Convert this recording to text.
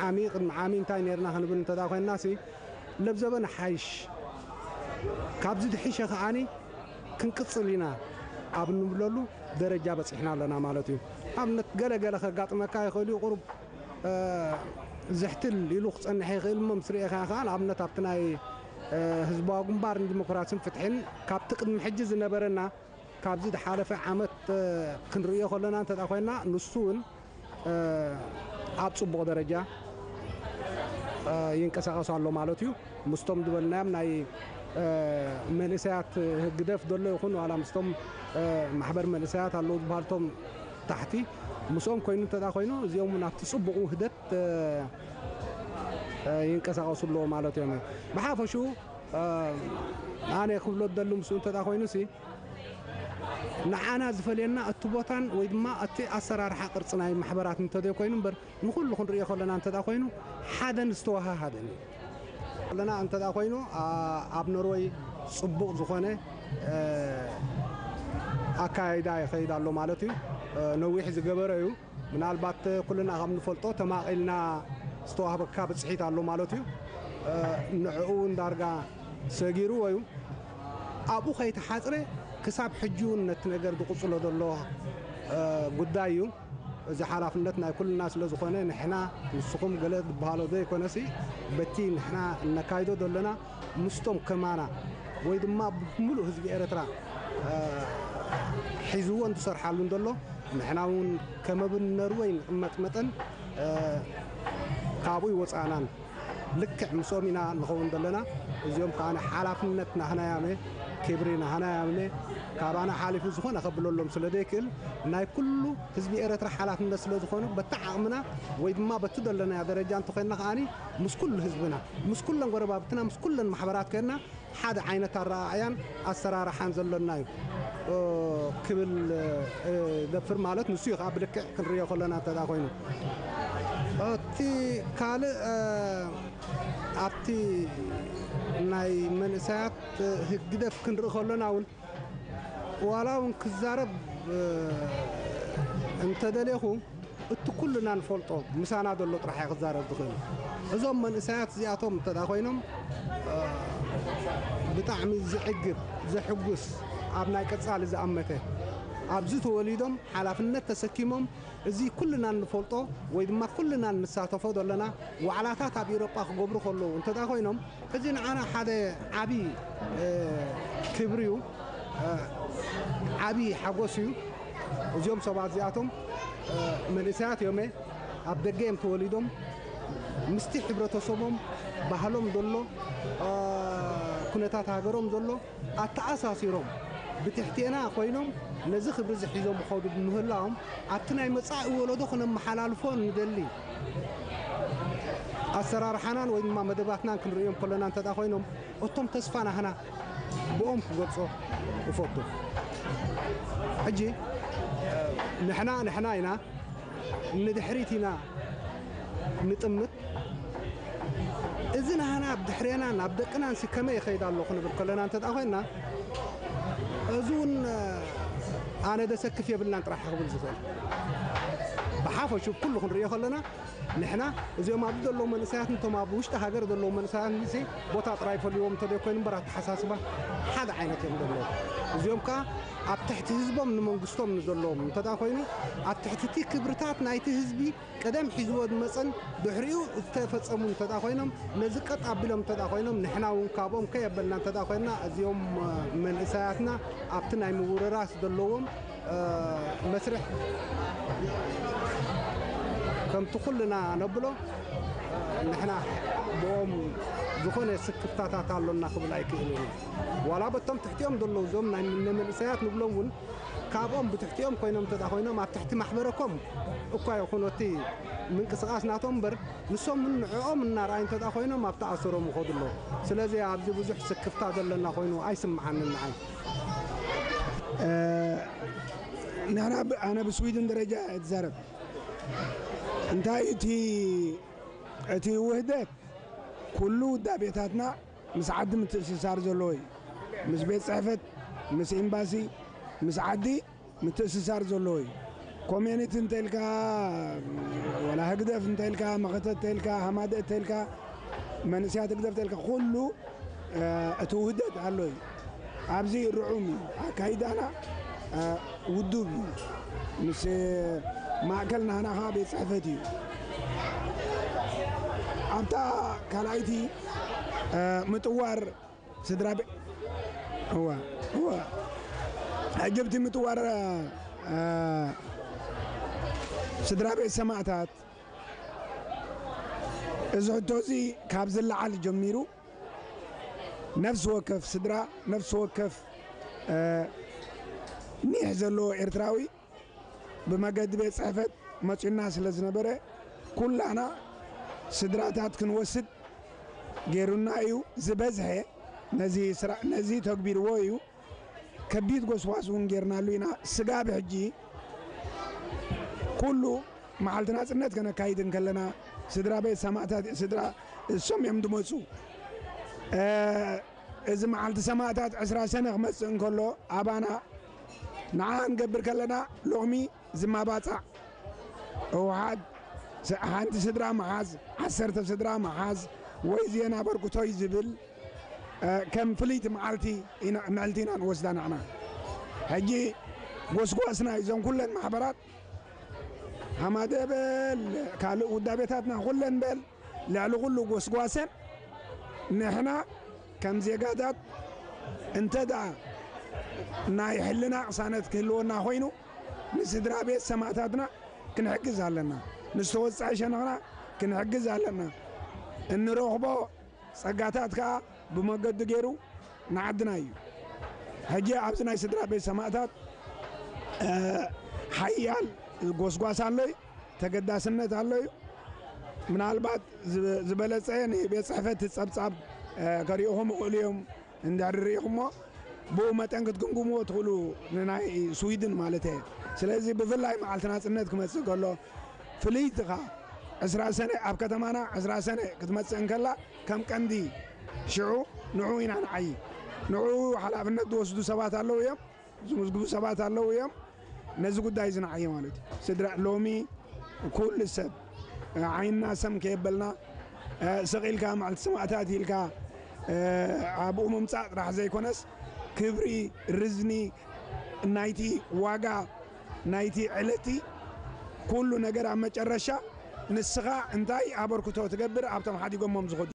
ዓሚ ቅድሚ ዓሚ እንታይ ነርና ክንብል እንተ ኮይንና ሲ ለብዘበን ሓይሽ ካብዚ ድሕሸ ከዓኒ ክንቅጽል ኢና ኣብ እንብለሉ ደረጃ በጺሕና ኣለና ማለት እዩ። ኣብነት ገለ ገለ ከጋጥመካ ይኽእል እዩ። ቁሩብ ዝሕትል ኢሉ ክጸንሕ ይኽእል እሞ ምስ ርኤኻ ከኣ ንኣብነት ኣብቲ ናይ ህዝባዊ ግንባር ንዲሞክራሲን ፍትሕን ካብቲ ቅድሚ ሕጂ ዝነበረና ካብዚ ዝሓለፈ ዓመት ክንርእዮ ከለና እንተ ኮይና ንሱ እውን ኣብ ጽቡቕ ደረጃ ይንቀሳቐስ ኣሎ ማለት እዩ። ምስቶም ዝበልናዮም ናይ መንእሰያት ህግደፍ ዘሎ ይኹን ዋላ ምስቶም ማሕበር መንእሰያት ኣለዉ ዝበሃልቶም ታሕቲ ምስኦም ኮይኑ እንተ ኮይኑ እዚኦም እውን ኣብቲ ጽቡቕ ውህደት ይንቀሳቐሱ ኣለዎ ማለት እዮም። ብሓፈሽኡ ኣነ ክብሎ ዝደሊ ምስኡ እንተ ኮይኑ ሲ ንዓና ዝፈልየና እቲ ቦታን ወይ ድማ እቲ ኣሰራርሓ ቅርፂ ናይ ማሕበራት እንተዘይ ኮይኑ እምበር ንኩሉ ክንሪኦ ከለና እንተ ኮይኑ ሓደን ዝተወሃሃደን እዩ። ከለና እንተ ኮይኑ ኣብ ኖርወይ ፅቡቕ ዝኾነ ኣካያይዳ ይኸይድ ኣሎ ማለት እዩ። ነዊሕ ዝገበረ እዩ። ምናልባት ኩልና ከም ንፈልጦ ተማቒልና ዝተዋህበካ ብፅሒት ኣሎ ማለት እዩ። ንዕኡ እውን ዳርጋ ሰጊርዎ እዩ። ኣብኡ ከይተሓፅረ ክሳብ ሕጂ እውን ነቲ ነገር ዝቕፅሎ ዘሎ ጉዳይ እዩ። እዚ ሓላፍነት ናይ ኩልና ስለ ዝኾነ ንሕና ንስኹም ገለ ዝበሃሎ ዘይኮነሲ በቲ ንሕና እነካይዶ ዘለና ምስቶም ከማና ወይ ድማ ብምሉእ ህዝቢ ኤረትራ ሒዝዎን ዝሰርሓሉን ዘሎ ንሕና እውን ከመብነርወይ ንቕመጥ መጠን ካብኡ ይወፃእናን ልክዕ ምስኦም ኢና ንኸውን ዘለና። እዚኦም ከዓ ሓላፍነት ናህናያመ ክብሪ ናህናያመ ካባና ሓሊፉ ዝኾነ ከብለሎም ስለ ዘይክእል ናይ ኩሉ ህዝቢ ኤረትራ ሓላፍነት ስለ ዝኾነ በቲ ዓቕምና ወይ ድማ በቲ ዘለናዮ ደረጃ እንተኮይንና ከዓኒ ምስ ኩሉ ህዝብና ምስ ኩለን ጎረባብትና ምስ ኩለን ማሕበራት ኮይንና ሓደ ዓይነት ኣረኣእያን ኣሰራርሓን ዘሎና እዩ ክብል ደፍር ማለት ንሱ እዩ ከዓ ብልክዕ ክንሪኦ ከለና እንተ ኮይኑ እቲ ካልእ ኣብቲ ናይ መንእሰያት ህግደፍ ክንርኢ ከለና እውን ዋላ እውን ክዛረብ እንተደሌኹ እቲ ኩልና ንፈልጦ ምሳና ዘሎ ጥራሕ እየ ክዛረብ ዝኽእል። እዞም መንእሰያት እዚኣቶም እንተ ኮይኖም ብጣዕሚ ዝዕግብ ዘሕጉስ ኣብ ናይ ቀጻሊ ዝኣመተ ኣብዚ ተወሊዶም ሓላፍነት ተሰኪሞም እዚ ኩልና እንፈልጦ ወይ ድማ ኩልና እንሳተፎ ዘለና ዋዕላታት ኣብ ኢሮጳ ክገብሩ ከለዉ እንተ ኮይኖም እዚ ንዓና ሓደ ዓቢ ክብሪ እዩ፣ ዓቢ ሓጎስ እዩ። እዚኦም ሰባት እዚኣቶም መንእሰያት እዮም፣ ኣብ ደገ እዮም ተወሊዶም። ምስቲ ሕብረተሰቦም ባህሎም ዘሎ ኩነታት ሃገሮም ዘሎ ኣተኣሳሲሮም ብትሕቴና ኮይኖም ነዚ ክብሪ እዚ ሒዞም ክኸዱ ብምህላዎም ኣብቲ ናይ መጻኢ ወለዶ ክነመሓላልፎ ንደሊ ኣሰራርሓናን ወይ ድማ መደባትናን ክንርእዮም ከለና እንተ ኮይኖም እቶም ተስፋ ናህና ብኦም ክገልጾ እፈቱ። ሕጂ ንሕና ንሕና ኢና ንድሕሪት ኢና ንጥምት። እዚ ናህና ኣብ ድሕሬና ናብ ደቅናን ሲ ከመይ ይኸይድ ኣሎ ክንብል ከለና እንተ ኮይንና እዚ እውን ኣነ ደሰክፍ የብልናን ጥራሕ ክብል ዝኽእል ብሓፈሹ ኩሉ ክንሪኦ ከለና ንሕና እዚኦም ኣብዚ ዘለዉ መንእሰያት ነቶም ኣብ ውሽጢ ሃገር ዘለዉ መንእሰያት ንሲ ቦታ ጥራይ ፈልዎም እንተዘይኮይኑ እምበር ኣተሓሳስባ ሓደ ዓይነት እዮም ዘለዉ። እዚኦም ከዓ ኣብ ትሕቲ ህዝቦም ንመንግስቶም ንዘለዎም እንተ ኮይኑ ኣብ ትሕቲ እቲ ክብርታት ናይቲ ህዝቢ ቀደም ሒዝዎ ዝመፀን ድሕሪኡ ዝተፈፀሙ እንተ ኮይኖም ነዚ ቀጥ ኣቢሎም እንተ ኮይኖም ንሕና እውን ካብኦም ከየበልና እንተ ኮይንና እዚኦም መንእሰያትና ኣብቲ ናይ ምውርራስ ዘለዎም መስርሕ ከምቲ ኩልና ነብሎ ንሕና ብኦም ዝኾነ ስክፍታታት ኣሎና ክብል ኣይክእልን እዩ። ዋላ በቶም ትሕቲኦም ዘለዉ እዞም ናይ መንእሰያት ንብሎም እውን ካብኦም ብትሕቲኦም ኮይኖም እንተ ኮይኖም ኣብ ትሕቲ ማሕበረኮም እኳ ይኹን እቲ ምንቅስቃስ ናቶም እምበር ንሶም እውን ንዕኦም እናረኣዩ እንተ ኮይኖም ኣብ ተኣሰሮም ይኸዱ ኣለዉ። ስለዚ ኣብዚ ብዙሕ ስክፍታ ዘለና ኮይኑ ኣይስምዓንን ንዓይ። ንሕና ኣነ ብስዊድን ደረጃ እትዛረብ እንታይ እቲ እቲ ውህደት ኩሉ ውዳቤታትና ምስ ዓዲ ምትእስሳር ዘለዎ እዩ። ምስ ቤት ፅሕፈት፣ ምስ ኤምባሲ፣ ምስ ዓዲ ምትእስሳር ዘለዎ እዩ። ኮሜኒቲ እንተልካ፣ ወላ ህግደፍ እንተልካ፣ መኸተ እንተልካ፣ ሃማደ እንተልካ፣ መንእስያት ህግደፍ እንተልካ፣ ኩሉ እቲ ውህደት ኣሎ እዩ። ኣብዚ ርዑም እዩ ኣካይዳና። ውዱብ እዩ። ምስ ማእከል ናህናኻ ቤት ጽሕፈት እዩ። ኣብታ ካልኣይቲ ምጥዋር ስድራ ቤት እዋ እዋ ሕጂ ኣብቲ ምጥዋር ስድራ ቤት ሰማእታት፣ እዚ ሕቶ እዚ ካብ ዝለዓል ጀሚሩ፣ ነፍሲ ወከፍ ስድራ፣ ነፍሲ ወከፍ ኒሕ ዘለዎ ኤርትራዊ ብመገዲ ቤት ጽሕፈት መጺኡና ስለ ዝነበረ፣ ኩላና ስድራታት ክንወስድ ገይሩና እዩ። ዝበዝሐ ነዚ ተግቢርዎ እዩ። ከቢድ ጎስጓስ እውን ጌርናሉ ኢና። ስጋብ ሕጂ ኩሉ መዓልቲ ናጽነት ከነካይድ እንከለና፣ ስድራ ቤት ሰማእታት፣ ስድራ እሶም እዮም ዝመጹ። እዚ መዓልቲ ሰማእታት ዕስራ ሰነ ክመጽእ እንከሎ፣ ኣባና ንዓ ክንገብር ከለና፣ ሎሚ ዝማባጻዕ ህወሓት ሓንቲ ስድራ መሓዝ፣ ዓሰርተ ስድራ መሓዝ ወይ ዜና በርክቶይ ዝብል ከም ፍልይቲ መዓልቲ ምዕልቲ ኢና ንወስዳ ንሕና። ሕጂ ጎስጓስና እዞም ኩለን ማሕበራት ሃማደ በል ካልእ ውዳቤታትና ኩለን በል ልዕሊ ኩሉ ጎስጓሰን ንሕና ከም ዜጋታት እንተ ደኣ ናይ ሕልና ቅሳነት ክህልወና ኮይኑ፣ ንስድራ ቤት ሰማእታትና ክንሕግዝ ኣለና። ንዝተወጽዐ ሸነኽና ክንሕግዝ ኣለና። እንረኽቦ ጸጋታት ከኣ ብመገዱ ገይሩ ንዓድና እዩ። ሕጂ ኣብዚ ናይ ስድራ ቤት ሰማእታት ሓያል ጎስጓስ ኣሎ እዩ፣ ተገዳስነት ኣሎ እዩ። ምናልባት ዝበለጸ ንቤት ጽሕፈት ጸብጻብ ከርእኹም ይኽእሉ እዮም። እንድሕሪ ርኢኹሞ ብኡ መጠን ክትግምግምዎ ትኽእሉ፣ ንናይ ስዊድን ማለት እየ። ስለዚ ብፍላይ መዓልቲ ናጽነት ክመጽእ ከሎ ፍልይትኻ ዕስራ ሰነ ኣብ ከተማና ዕስራ ሰነ ክትመጽእ እንከላ ከም ቀንዲ ሽዑ ንዑ ኢና ንዓዪ። ንዑ ሓላፍነት ዝወስዱ ሰባት ኣለዉ እዮም፣ ዝምዝግቡ ሰባት ኣለዉ እዮም። ነዚ ጉዳይ እዚ ንዓዪ ማለት እዩ። ስድራ ሎሚ ኩሉ ሰብ ዓይንና ሰም ከየበልና ስቕ ኢልካ መዓልቲ ሰማእታት ኢልካ ኣብኡ ምምጻእ ጥራሕ ዘይኮነስ ክብሪ ርዝኒ ናይቲ ዋጋ ናይቲ ዕለቲ ኩሉ ነገር ኣብ መጨረሻ ንስኻ እንታይ ኣበርክቶ ትገብር ኣብቶም ሓዲጎሞም ዝኸዱ